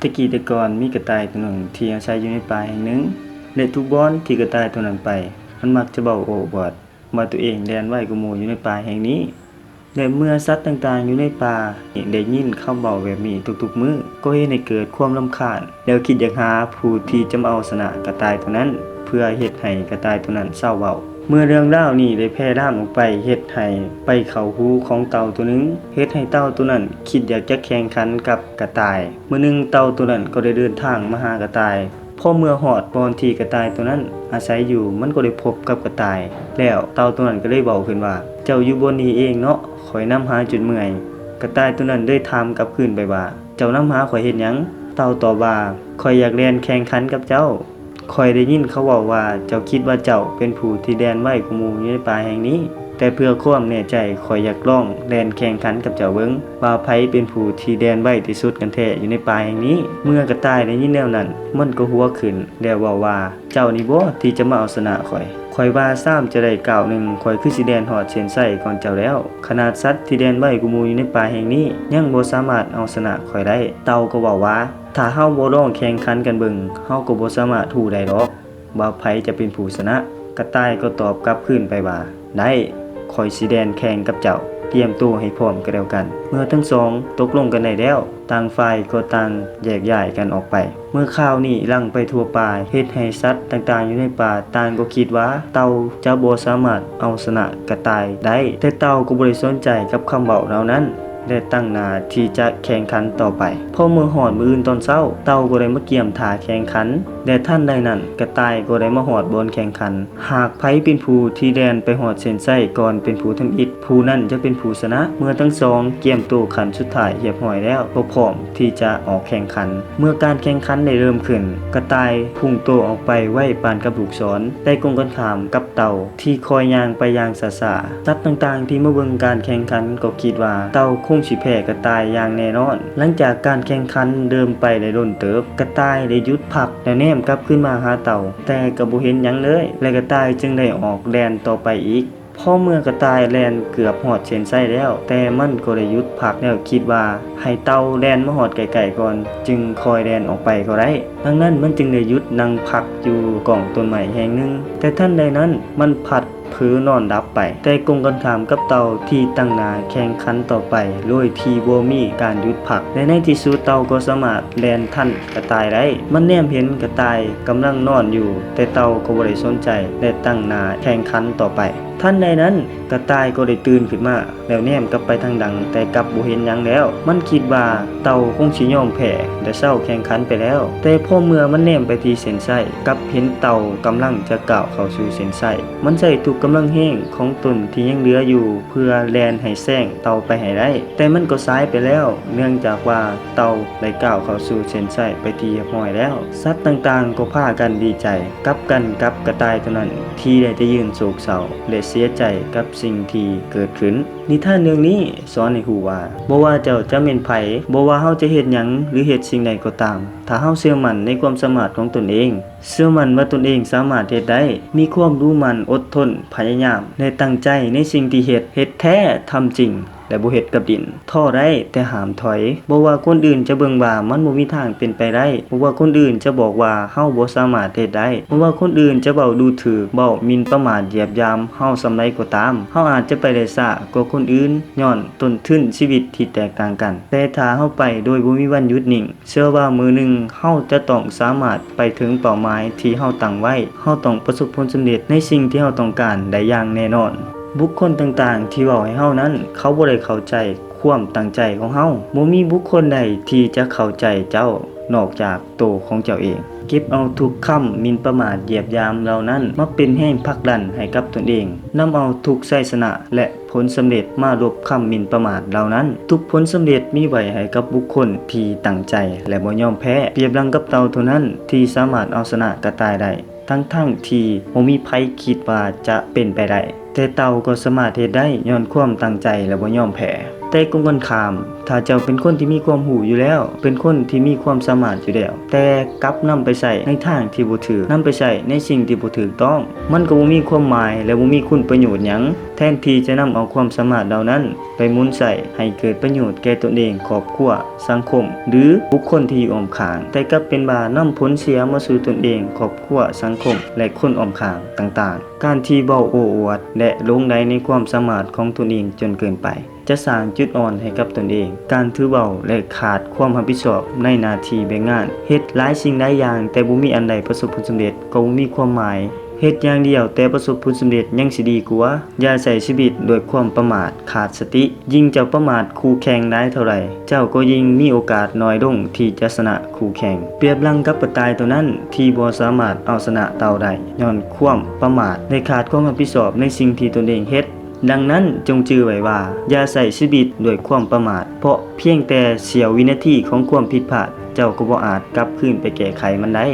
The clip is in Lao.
ຕະກີ້ແຕ່ກ່ອນມີກະຕ່າຍໂຕໜຶ່ງທີ່ອາໄສຢູ່ໃນປ່າແຫ່ງໜຶ່ງ ແລະ ທຸກບ່ອນທີ່ກະຕ່າຍໂຕນັ້ນໄປ ມັນມັກຈະເວົ້າໂອ້ອວດວ່າໂຕເອງແລ່ນໄວກວ່າໝູ່ຢູ່ໃນປ່າແຫ່ງນີ້. ແລະ ເມື່ອສັດຕ່າງໆຢູ່ໃນປ່າໄດ້ຍິນຄຳເວົ້າແບບນີ້ທຸກໆມື້ ກໍເຮັດໃຫ້ເກີດຄວາມລຳຄານ ແລ້ວຄິດຢາກຫາຜູ້ທີ່ຈະມາເອົາຊະນະກະຕ່າຍໂຕນັ້ນ ເພື່ອເຮັດໃຫ້ກະຕ່າຍໂຕນັ້ນເຊົາເວົ້າ. ເມື່ອເລື່ອງລາວນີ້ໄດ້ແຜ່ລາມອອກໄປ ເຮັດໃຫ້ໄປເຂົ້າຫູຂອງເຕົ່າໂຕໜຶ່ງ ເຮັດໃຫ້ເຕົ່າໂຕນັ້ນຄິດຢາກຈະແຂ່ງຂັນກັບກະຕ່າຍ. ມື້ໜຶ່ງເຕົ່າໂຕນັ້ນກໍໄດ້ເດີນທາງມາຫາກະຕ່າຍ. ພໍເມື່ອຮອດບ່ອນທີ່ກະຕ່າຍໂຕນັ້ນອາໄສຢູ່ ມັນກໍໄດ້ພົບກັບກະຕ່າຍ ແລ້ວເຕົ່າໂຕນັ້ນກໍເລີຍເວົ້າຂຶ້ນວ່າ ເຈົ້າຢູ່ບ່ອນນີ້ເອງເນາະ ຂ້ອຍນຳຫາຈົນເມື່ອຍ. ກະຕ່າຍໂຕນັ້ນເລີຍຖາມກັບຄືນໄປວ່າ ເຈົ້ານຳຫາຂ້ອຍເຮັດຫຍັງ? ເຕົ່າຕອບວ່າ ຂ້ອຍຢາກແລ່ນແຂ່ງຂັນກັບເຈົ້າ. ຂ້ອຍໄດ້ຍິນເຂົາເວົ້າວ່າ ເຈົ້າຄິດວ່າເຈົ້າເປັນຜູ້ທີ່ແລ່ນໄວກວ່າໝູ່ຢູ່ໃນປ່າແຫ່ງນີ້. ແຕ່ເພື່ອຄວາມແນ່ໃຈ ຂ້ອຍຢາກລອງແລ່ນແຂ່ງຂັນກັບເຈົ້າເບິ່ງ ວ່າໃຜເປັນຜູ້ທີ່ແລ່ນໄວທີ່ສຸດກັນແທ້ຢູ່ໃນປ່າແຫ່ງນີ້. ເມື່ອກະຕ່າຍໄດ້ຍິນແນວນັ້ນ ມັນກໍຫົວຂຶ້ນ ແລ້ວເວົ້າວ່າ ເຈົ້ານີ້ບໍທີ່ຈະມາເອົາຊະນະຂ້ອຍ? ຂ້ອຍວ່າຊາມຈະໄດ້ກ້າວໜຶ່ງ ຂ້ອຍຄືຊິແລ່ນຮອດເສັ້ນໄຊກ່ອນເຈົ້າແລ້ວ. ຂະໜາດສັດທີ່ແລ່ນໄວກວ່າໝູ່ຢູ່ໃນປ່າແຫ່ງນີ້ ຍັງບໍ່ສາມາດເອົາຊະນະຂ້ອຍໄດ້. ເຕົ່າກໍເວົ້າວ່າ ຖ້າເຮົາບໍ່ລອງແຂ່ງຂັນກັນເບິ່ງ ເຮົາກໍບໍ່ສາມາດຮູ້ໄດ້ດອກ ວ່າໃຜຈະເປັນຜູ້ຊະນະ. ກະຕ່າຍກໍຕອບກັບຄືນໄປວ່າ ໄດ້ ຂ້ອຍຊິແລ່ນແຂ່ງກັບເຈົ້າ. ຕຽມໂຕໃຫ້ພ້ອມກໍແລ້ວກັນ. ເມື່ອທັງສອງຕົກລົງກັນໄດ້ແລ້ວ ຕ່າງຝ່າຍກໍຕ່າງແຍກຍ້າຍກັນອອກໄປ. ເມື່ອຂ່າວນີ້ຫຼັ່ງໄປທົ່ວປ່າ ເຮັດໃຫ້ສັດຕ່າງໆຢູ່ໃນປ່າຕ່າງກໍຄິດວ່າເຕົ່າຈະບໍ່ສາມາດເອົາຊະນະກະຕ່າຍໄດ້, ແຕ່ເຕົ່າກໍບໍ່ໄດ້ສົນໃຈກັບຄຳເວົ້າເຫຼົ່ານັ້ນ ແລະ ຕັ້ງໜ້າທີ່ຈະແຂ່ງຂັນຕໍ່ໄປ. ພໍເມື່ອຮອດມື້ອື່ນຕອນເຊົ້າ, ເຕົ່າກໍໄດ້ມາກຽມທ່າແຂ່ງຂັນ ແລະ ທັນໃດນັ້ນ ກະຕ່າຍກໍໄດ້ມາຮອດບ່ອນແຂ່ງຂັນ. ຫາກໃຜເປັນຜູ້ທີ່ແລ່ນໄປຮອດເສັ້ນໄຊກ່ອນເປັນຜູ້ທຳອິດ, ຜູ້ນັ້ນຈະເປັນຜູ້ຊະນະ. ເມື່ອທັງສອງກຽມໂຕຂັ້ນສຸດທ້າຍຮຽບຮ້ອຍແລ້ວ, ກໍພ້ອມທີ່ຈະອອກແຂ່ງຂັນ. ເມື່ອການແຂ່ງຂັນໄດ້ເລີ່ມຂຶ້ນ, ກະຕ່າຍພຸ່ງໂຕອອກໄປໄວປານກັບລູກສອນ, ແຕ່ກົງກັນຂ້າມກັບເຕົ່າທີ່ຄ່ອຍຍ່າງໄປຢ່າງຊ້າໆ. ສັດຕ່າງໆທີ່ມາເບິ່ງການແຂ່ງຂັນກໍຄິດວ່າເຕົ່າຄົງຊິແພ້ກະຕ່າຍຢ່າງແນ່ນອນ. ຫຼັງຈາກການແຂ່ງຂັນເລີ່ມໄປໄດ້ດົນເຕີບ, ກະຕ່າຍໄດ້ຢຸດພັກ ແລ້ວແນມກັບຄືນມາຫາເຕົ່າ, ແຕ່ກໍບໍ່ເຫັນຫຍັງເລີຍ ແລະ ກະຕ່າຍຈຶ່ງໄດ້ອອກແລ່ນຕໍ່ໄປອີກ. ພໍເມື່ອກະຕ່າຍແລ່ນເກືອບຮອດເສັ້ນໄຊແລ້ວ, ແຕ່ມັນກໍໄດ້ຢຸດພັກ ແລ້ວຄິດວ່າໃຫ້ເຕົ່າແລ່ນມາຮອດໃກ້ໆກ່ອນ ຈຶ່ງຄ່ອຍແລ່ນອອກໄປກໍໄດ້. ດັ່ງນັ້ນມັນຈຶ່ງໄດ້ຢຸດນັ່ງພັກຢູ່ກ້ອງຕົ້ນໄມ້ແຫ່ງໜຶ່ງ, ແຕ່ທັນໃດນັ້ນມັນພັດເຜີນອນຫຼັບໄປ. ແຕ່ກົງກັນຂ້າມກັບເຕົ່າທີ່ຕັ້ງໜ້າແຂ່ງຂັນຕໍ່ໄປໂດຍທີ່ບໍ່ມີການຢຸດພັກ ແລະ ໃນທີ່ສຸດເຕົ່າກໍສາມາດແລ່ນທັນກະຕ່າຍໄດ້. ມັນແນມເຫັນກະຕ່າຍກຳລັງນອນຢູ່, ແຕ່ເຕົ່າກໍບໍ່ໄດ້ສົນໃຈ ແລະ ຕັ້ງໜ້າແຂ່ງຂັນຕໍ່ໄປ. ທັນໃດນັ້ນ ກະຕ່າຍກໍໄດ້ຕື່ນຂຶ້ນມາ ແລ້ວແນມກັບໄປທາງຫຼັງ, ແຕ່ກັບບໍ່ເຫັນຫຍັງແລ້ວ. ມັນຄິດວ່າເຕົ່າຄົງຊິຍອມແພ້ ແລະ ເຊົາແຂ່ງຂັນໄປແລ້ວ. ແຕ່ພໍເມື່ອມັນແນມໄປທີ່ເສັ້ນໄຊ, ກັບເຫັນເຕົ່າກຳລັງຈະກ້າວເຂົ້າສູ່ເສັ້ນໄຊ. ມັນໃຊ້ທຸກກຳລັງແຮງຂອງຕົນທີ່ຍັງເຫຼືອຢູ່ ເພື່ອແລ່ນໃຫ້ແຊງເຕົ່າໄປໃຫ້ໄດ້, ແຕ່ມັນກໍສາຍໄປແລ້ວ ເນື່ອງຈາກວ່າເຕົ່າໄດ້ກ້າວເຂົ້າສູ່ເສັ້ນໄຊໄປທີ່ຮຽບຮ້ອຍແລ້ວ. ສັດຕ່າງໆກໍພາກັນດີໃຈ, ກັບກັນກັບກະຕ່າຍໂຕນັ້ນທີ່ໄດ້ແຕ່ຢືນໂສກເສົ້າ ແລະ ເສຍໃຈກັບສິ່ງທີ່ເກີດຂຶ້ນ. ນິທານເລື່ອງນີ້ສອນໃຫ້ຮູ້ວ່າ ບໍ່ວ່າເຈົ້າຈະແມ່ນໃຜ, ບໍ່ວ່າເຮົາຈະເຮັດຫຍັງ ຫຼື ເຮັດສິ່ງໃດກໍຕາມ, ຖ້າເຮົາເຊື່ອໝັ້ນໃນຄວາມສາມາດຂອງຕົນເອງ, ເຊື່ອໝັ້ນວ່າຕົນເອງສາມາດເຮັດໄດ້, ມີຄວາມດຸໝັ່ນ, ອົດທົນ, ພະຍາຍາມ ແລະ ຕັ້ງໃຈໃນສິ່ງທີ່ເຮັດ, ເຮັດແທ້, ທຳຈິງ ແລະ ບໍ່ເຮັດກັບດິນ. ທໍ້ໄດ້, ແຕ່ຫ້າມຖອຍ. ບໍ່ວ່າຄົນອື່ນຈະເບິ່ງວ່າມັນບໍ່ມີທາງເປັນໄປໄດ້, ບໍ່ວ່າຄົນອື່ນຈະບອກວ່າເຮົາບໍ່ສາມາດເຮັດໄດ້, ບໍ່ວ່າຄົນອື່ນຈະເວົ້າດູຖຶກ, ເວົ້າໝິ່ນປະໝາດ, ຢຽບຢາມເຮົາສ່ຳໃດກໍຕາມ, ເຮົາອາດຈະໄປໄດ້ຊ້າກວ່າຄົນອື່ນ ຍ້ອນຕົ້ນທຶນຊີວິດທີ່ແຕກຕ່າງກັນ. ແຕ່ຖ້າເຮົາໄປໂດຍບໍ່ມີວັນຢຸດນິ່ງ, ເຊື່ອວ່າມື້ໜຶ່ງເຮົາຈະຕ້ອງສາມາດໄປເຖິງເປົ້າໝາຍທີ່ເຮົາຕັ້ງໄວ້. ເຮົາຕ້ອງປະສົບຜົນສຳເລັດໃນສິ່ງທີ່ເຮົາຕ້ອງການໄດ້ຢ່າງແນ່ນອນ. ບຸກຄົນຕ່າງໆທີ່ເວົ້າໃຫ້ເຮົານັ້ນ, ເຂົາບໍ່ໄດ້ເຂົ້າໃຈຄວາມຕັ້ງໃຈຂອງເຮົາ. ບໍ່ມີບຸກຄົນໃດທີ່ຈະເຂົ້າໃຈເຈົ້ານອກຈາກໂຕຂອງເຈົ້າເອງ. ເກັບເອົາທຸກຄຳໝິ່ນປະໝາດຢຽບຢາມເຫຼົ່ານັ້ນມາເປັນແຮງຜັກດັນໃຫ້ກັບຕົນເອງ. ນຳເອົາທຸກໄຊຊະນະ ແລະ ຜົນສຳເລັດມາລົບຄຳໝິ່ນປະໝາດເຫຼົ່ານັ້ນ. ທຸກຜົນສຳເລັດມີໄວ້ໃຫ້ກັບບຸກຄົນທີ່ຕັ້ງໃຈ ແລະ ບໍ່ຍອມແພ້. ປຽບດັ່ງກັບເຕົ່າເທົ່ານັ້ນທີ່ສາມາດເອົາຊະນະກະຕ່າຍໄດ້ ທັງໆທີ່ບໍ່ມີໃຜຄິດວ່າຈະເປັນໄປໄດ້, ແຕ່ເຕົ່າກໍສາມາດເຮັດໄດ້ຍ້ອນຄວາມຕັ້ງໃຈ ແລະ ບໍ່ຍອມແພ້. ແຕ່ກົງກັນຂ້າມ, ຖ້າເຈົ້າເປັນຄົນທີ່ມີຄວາມຮູ້ຢູ່ແລ້ວ, ເປັນຄົນທີ່ມີຄວາມສາມາດຢູ່ແລ້ວ, ແຕ່ກັບນຳໄປໃຊ້ໃນທາງທີ່ບໍ່ຖືກ, ນຳໄປໃຊ້ໃນສິ່ງທີ່ບໍ່ຖືກຕ້ອງ, ມັນກໍບໍ່ມີຄວາມໝາຍ ແລະ ບໍ່ມີຄຸນປະໂຫຍດຫຍັງ. ແທນທີ່ຈະນຳເອົາຄວາມສາມາດເຫຼົ່ານັ້ນໄປໝູນໃຊ້ໃຫ້ເກີດປະໂຫຍດແກ່ຕົນເອງ, ຄອບຄົວ, ສັງຄົມ ຫຼື ບຸກຄົນທີ່ຢູ່ອ້ອມຂ້າງ, ແຕ່ກັບເປັນວ່ານຳຜົນເສຍມາສູ່ຕົນເອງ, ຄອບຄົວ, ສັງຄົມ ແລະ ຄົນອ້ອມຂ້າງຕ່າງໆ. ການທີ່ເວົ້າໂອ້ອວດ ແລະ ຫຼົງໄຫຼໃນຄວາມສາມາດຂອງຕົນເອງຈົນເກີນໄປ ຈະສ້າງຈຸດອ່ອນໃຫ້ກັບຕົນເອງ. ການຖືເບົາ ແລະ ຂາດຄວາມຮັບຜິດຊອບໃນໜ້າທີ່ແບກງານ, ເຮັດຫຼາຍສິ່ງຫຼາຍຢ່າງ ແຕ່ບໍ່ມີອັນໃດປະສົບຜົນສຳເລັດ ກໍບໍ່ມີຄວາມໝາຍ. ເຮັດຢ່າງດຽວແຕ່ປະສົບຜົນສຳເລັດຍັງຊິດີກວ່າ. ຢ່າໃຊ້ຊີວິດດ້ວຍຄວາມປະໝາດ, ຂາດສະຕິ. ຍິ່ງເຈົ້າປະໝາດຄູ່ແຂ່ງຫຼາຍເທົ່າໃດ, ເຈົ້າກໍຍິ່ງມີໂອກາດໜ້ອຍລົງທີ່ຈະຊະນະຄູ່ແຂ່ງ. ປຽບດັ່ງກັບກະຕ່າຍໂຕນັ້ນທີ່ບໍ່ສາມາດເອົາຊະນະເຕົ່າໄດ້ ຍ້ອນຄວາມປະໝາດ ແລະ ຂາດຄວາມຮັບຜິດຊອບໃນສິ່ງທີ່ຕົນເອງເຮັດ. ດັ່ງນັ້ນ, ຈົ່ງຈື່ໄວ້ວ່າ ຢ່າໃຊ້ຊີວິດດ້ວຍຄວາມປະໝາດ, ເພາະພຽງແຕ່ສຽວວິນາທີຂອງຄວາມຜິດພາດ, ເຈົ້າກໍບໍ່ອາດກັບຄືນໄປແກ້ໄຂມັນໄດ້.